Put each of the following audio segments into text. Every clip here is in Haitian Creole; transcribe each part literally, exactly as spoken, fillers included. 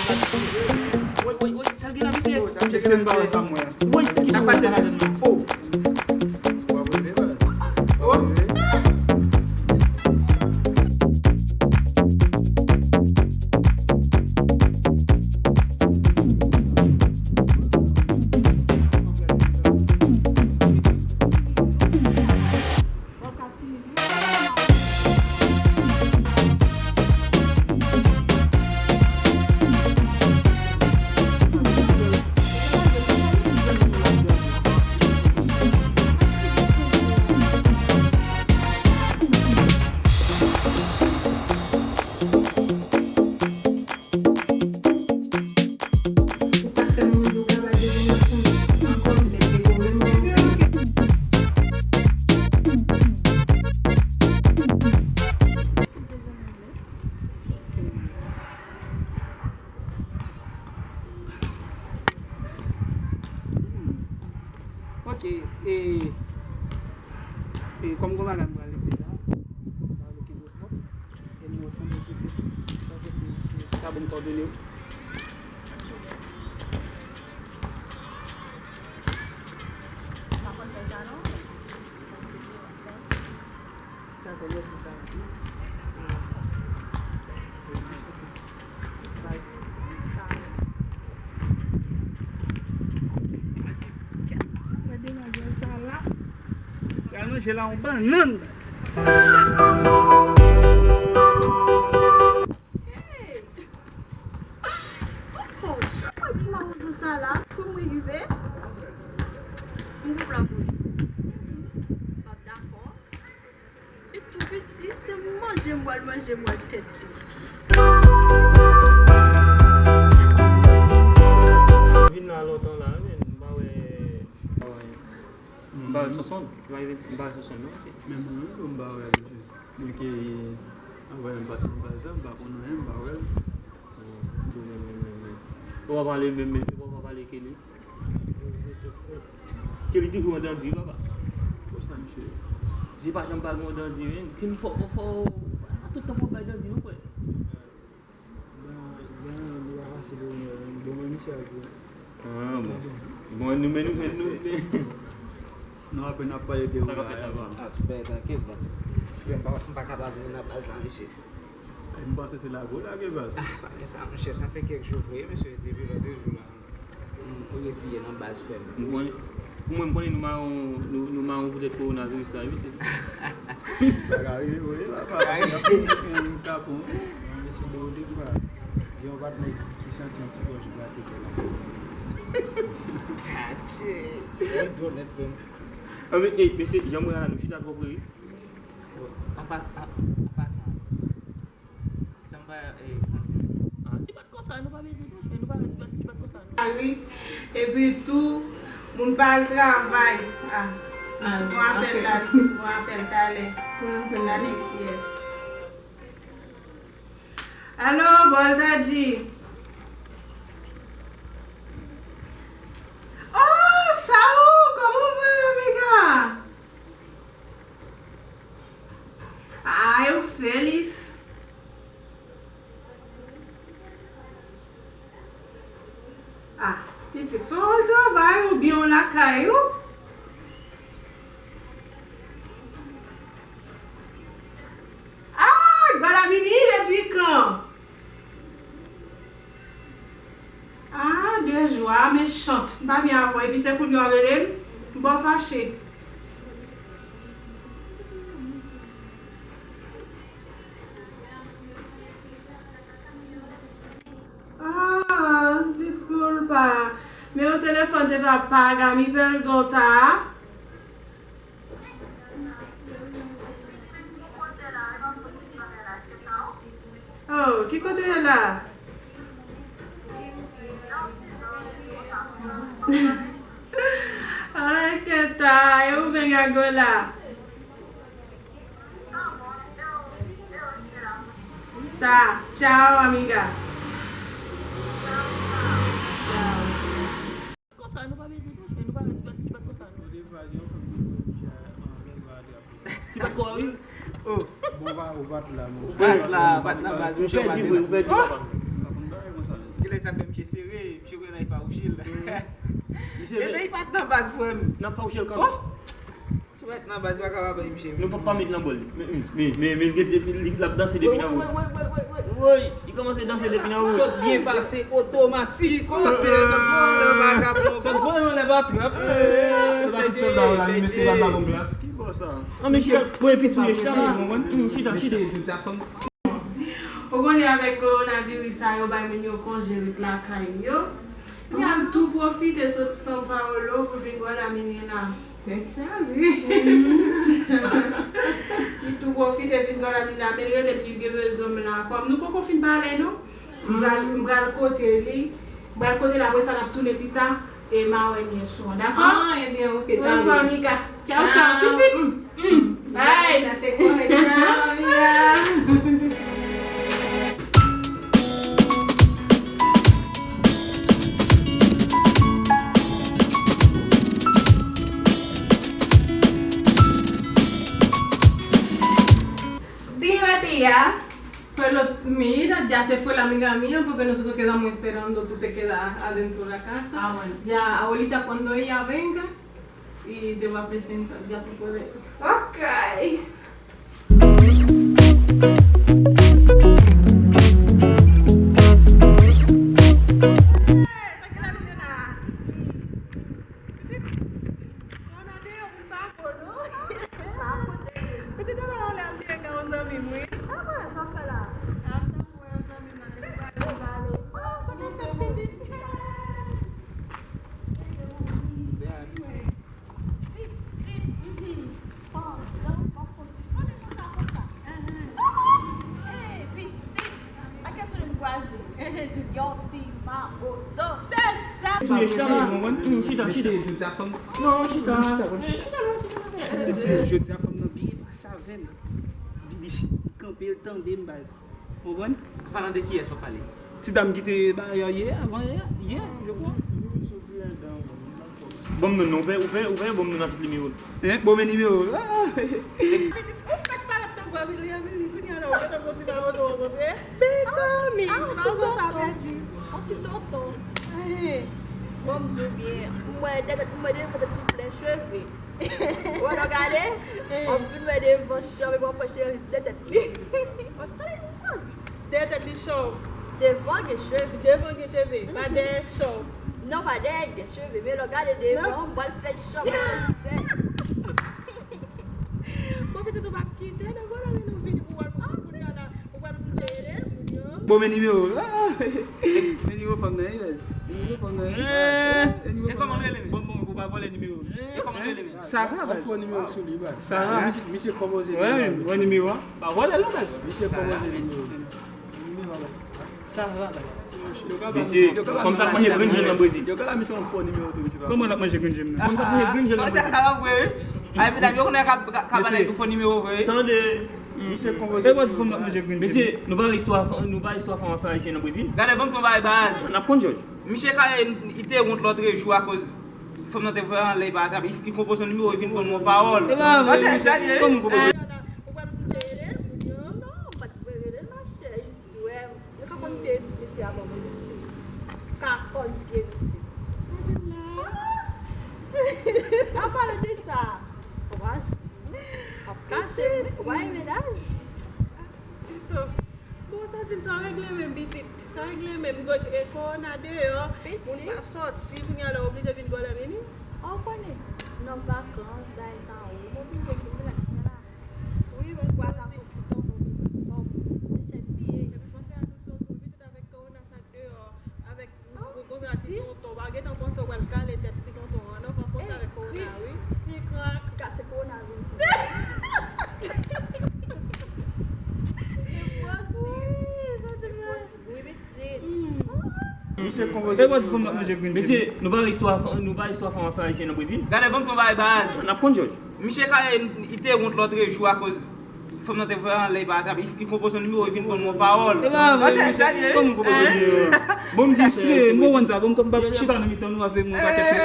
Woy, woy, woy, sa l gen la, mesye? Mesye, m pa wè sa m wè a. Woy, ki sa k pase la? Oh. Ok, e, e kòm gon bagay m pral regle la, m pa vle kenbe w twòp, e nou ansanm pou se, sa fè se, se ta bon kòdone w. M pa konn fè sa non. Dakò, mèsi sa. Gade manzè sa la. Pral manje la yon bannann. Hey! Poko, jan mwen di mawozo sa la, sou mwen rive. M gon plan pou li. M ap dakò. Li tou piti, se manje m pral manje m wè tèt li. Vin la lontan la, men m pa wè, m pa wè Sonson, m pa wè Sonson non. Men mwen menm tou m pa wè l, mesye. Mwen ke, anvan m pa t nan baz la, m pa konn anyen, m pa wè l. Ou pa pale menm, menm, ou pa pale Kelly. Kelly toujou an dandi, papa. Konsa, mesye. Misye pa janm pa gen an dandi, men. Kelly fò, fò, fò. Tout tan fò bay dandi, non, frè. Ban, ban, li pa fasil, bon, men misye a gwo. Ah, bon. Bon, nou, men nou, men nou, men. Non, apre n ap pale de ou la. Sa k ap fèt la, papa? Ah, fè trankil, bon. M pa, m pa kapab vin nan baz la, mesye. M panse se lage w lage baz. Ah, pa gen sa, monchè, sa fè kèk jou vre, mesye, depi lòt jou la. M, ou gen pye nan baz, frè m. Mwen, pou mwen, m konnen nou mawon, nou, nou mawon poutèt kowonaviris la, wi, mesye. Sa ka rive, wi, papa. Sa ka rive. M kapon. Mesye, de ou de fwa, gen yon patnè ki santi yon ti gòj grate kè l. Sa tye. Li dwòl nèt, frè m. Anben, ey, mesye, jan m wè a, nou chita twò pre, wi. Bon, apa, a, apa sa. Sa m pa, eh, panse. Ah, ti bat konsa, nou pa bezwen, nou pa, ti bat, ti bat konsa, non. Mari, epi tou, moun pa al travay. Ah. Ah, gon apèl la, li di gon apèl talè. Gon apèl. Talè kiyès? Alo, Bòl Daddy. Oh, Saou, kòman w ye, amiga? Ah, eu feliz. Ah, pitit, sa w al travay oubyen w lakay ou? Ah, Gladamini, depi kan? Ah, de jou a, mechant. M pa byen avè w, epi se kounye a w rele m? M pa fache. Ah, disculpa. Meu telefone te va pagar, mi perdonta. Oh, ki kote yo la? Ay, keta, e ou menm gago la? Tá, tchau, amiga. Tchau. Konsa, nou pa bezwen, nou pa, nou pa, nou pa, nou pa konsa, non. Ti bat kò a, wi. Oh. Bon, pa, ou bat la, mon. Ou bat la, bat nan baz, ou pèdi, wi, ou pèdi, papa. Kilè Sa fè misye sere, misye kwè nan efawouche l. Misye, e depi pa t nan baz, frè m. Nan efawouche l kanmenm. Oh! Misye pa t nan baz, pa kapab bay misye. Nou p ap pa met nan bòl. Men, men, men, men, li, li, li, l ap danse depi nan wout. Woy, li kòmanse danse depi nan wout. Sòt byen pase otomatik. Kote sòt volan vagabon. Sòt volan lè pa trap. Se pa tout sòlda la, mesye pa ba bon plas. Ki bò sa? An, mesye, bon, epi tou, chita la. Chita, chita. Ou konnen avèk kowonaviris sa, yo bay moun yo konje ret lakay yo. Li al tou pwofite sot São Paulo pou vin bò la menina. Tèt chaje. Li tou pwofite vin bò la menina, men li rele m, li gen bezwen m la. Kòm nou poko fin pale non, m pral, m pral kote li. M pral kote l, apre sa n ap tounen pita. E m a wè n yè sou an, dakò? Ah, ebyen, ok, ta bon. Tchao, tchao, pitit. Mm, bye. Sa se kòrèk, tchao, amiga. Dime, tía. Pero mira, ya se fue la amiga mía porque nosotros quedamos esperando, tú te quedas adentro de la casa. Ah, bueno. Ya abuelita cuando ella venga y te va a presentar, ya tú puedes. Ok. Pitit, talè w lè m te gen yon zanmi m, wi. Sa mwen sa fè la? Ata mwen yon zanmi m nan, li pale, li pale. Oh, sa k ap fèt, pitit? Pitit, mhm. Pandan w ap fon ti pale konsa, konsa. Enhen. Oh, eh, pitit. Ak kiyès ou te kwaze? Enhen, di m. Yon ti mawozo. Se sa. Chita, chita. Mesye, jodi a fanm. Non, chita. Chita, chita, chita. Mesye, jodi a fanm nan byen pase avè m. Li, li kanpe, l tande m, baz. Ou konprann? Palan de kiyès w ap pale? Ti dam ki te ba yè, yè, avan yè, yè, je crois. Ban m non, non, ou pè, ou pè, ou pè, ban m non nan tout nimewo. Hein? Bon, men nimewo. Ah! Pitit, ou fèk parèt tankou William, wi, kounye a la, ou gentan gon ti mawozo rankontre. Mezanmi, ti mawozo sa pèdi. On ti tonton. Hein. Bon, m di w byen, m wè dèdèt, m wè devan dèdèt li plen cheve. Ou wè lè w gade, w ap vin wè devan cheve, w ap wè cheve dèdèt li. Dèyè tèt li chòv. Devan gen cheve. Devan gen cheve. Pa dèyè chòv. Non, pa dèyè gen cheve. Men lè w gade devan, m pral fè chòv, m ap fè respè. Bon, pitit, ou p ap kite, non, vwala, men nou vini pou w al kounye a la. Ou pral koute moun yo. Bon, men nimewo. Ah! Men nimewo fanm nan, wi, baz. Men nimewo fanm nan, wi. Eh, men nimewo fanm nan. E kòman w rele, men? Bon, bon, ou pa vòlè nimewo. E kòman w rele, men? Sa va, baz. Ou fè nimewo sou li, baz. Sa va. Misye, misye konpoze nimewo. Wè, wè, nimewo a. Pa vòlè non, baz. Misye konpoze nimewo. Nimewo a, baz. Sa va, baz. Mesye, kòm sa k manje grenn jèn nan Brezil. Yo ka la misye yon fo nimewo tou, misye pa. Kòman l ap manje grenn jèn nan? Kòm sa k manje grenn jèn nan Brezil. Sa w di a ka la vre, wi. Ay, medam, yo konnen ka, ka, ka ba nèg yo fo nimewo vre, wi. Tande. Misye konpoze. E pa di fanm nan manje grenn jèn. Mesye, nou pa istwa, nou pa istwa fanm afè ayisyen nan Brezil. Gade, ban m di w yon bagay, baz. N ap konn, Jòj. Misye ka, li te wont lòtrejou akoz fanm nan te voye anlè, li pa atrape, li, li konpoze yon nimewo, li vin ban m yon pawòl. E pa vre, misye, kòman w konpoze? Ou pral koute moun yo? Non, m pa t voye rele l, machè, jis wè m. Yo ka konn pye misye a ban mwen, mesye. Ka konn pye misye. N ap pale de sa. Ou pa, ap kache, ou pa gen medaj. Tito. Bon, sa di m sa regle menm, pitit. Sa regle menm. Gòt e kowona deyò. Pitit. Moun pa sòti, kounye a la oblije vin bò la vini. Ou konnen, nan vakans, bagay sa yo, m oblije vin rilaks mwen la. Wi, men kwa sa pou ti tonton pitit fò. Li chèk piye. Epi panse a tout sa w tou, pitit, avèk kowona sa k deyò, avèk Ou konn sa ti tonton, pa gentan panse w pral kale tèt ti tonton an, non, fò w panse avèk kowona, wi. Krik krak. Kase kowonaviris. Enposib. Wi, sa te enposib. Wi, pitit. Misye konpoze. E pa di fanm nan manje grenn jèn. Mesye, nou pa istwa, nou pa istwa fanm afè ayisyen nan Brezil. Gade, ban m di w yon bagay, baz. N ap konn, Jòj. Misye ka, li te wont lòtrejou akoz fanm nan te voye anlè, li pa atrape, li, li konpoze yon nimewo, li vin ban m yon pawòl. E pa vre, misye, kòman w konpoze nimewo a? Bon, m distre, m konprann sa, bon, m p ap chita nan mitan nou, paske moun pa kèt nou,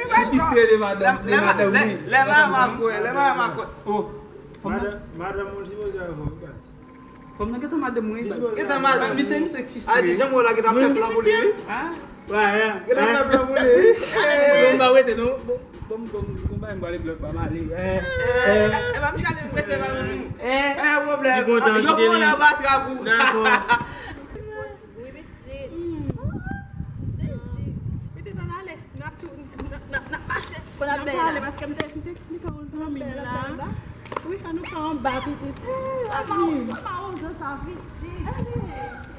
m distre de madanm, de madanm, wi. Lè madanm ak wè, lè madanm ak wè. Oh, fanm nan. Madanm, madanm, ou sipoze avè w, baz. Fanm nan gentan madanm mwen. Gentan madanm. Misye, misye k A di fistre. Janm wè la gentan fè plan pou li wi. Wè, wè. Gentan fè plan pou li wi. Bon, ba wete non. Bon, bon, bon, bon, ba m bale blòk ba m ale. E pa m chale m prese ba nou. E pwoblèm. Li kontan Yo kite pran li. Nan batra pou. Dakò. Wi, pitit. Pitit, ann ale. N ap tou, n ap, n ap, n ap mache. N ap prale paske m te, m te, m te yon zanmi la. Wi, an nou fè anba, pitit. Sèlman, sèlman ozo sa, pitit.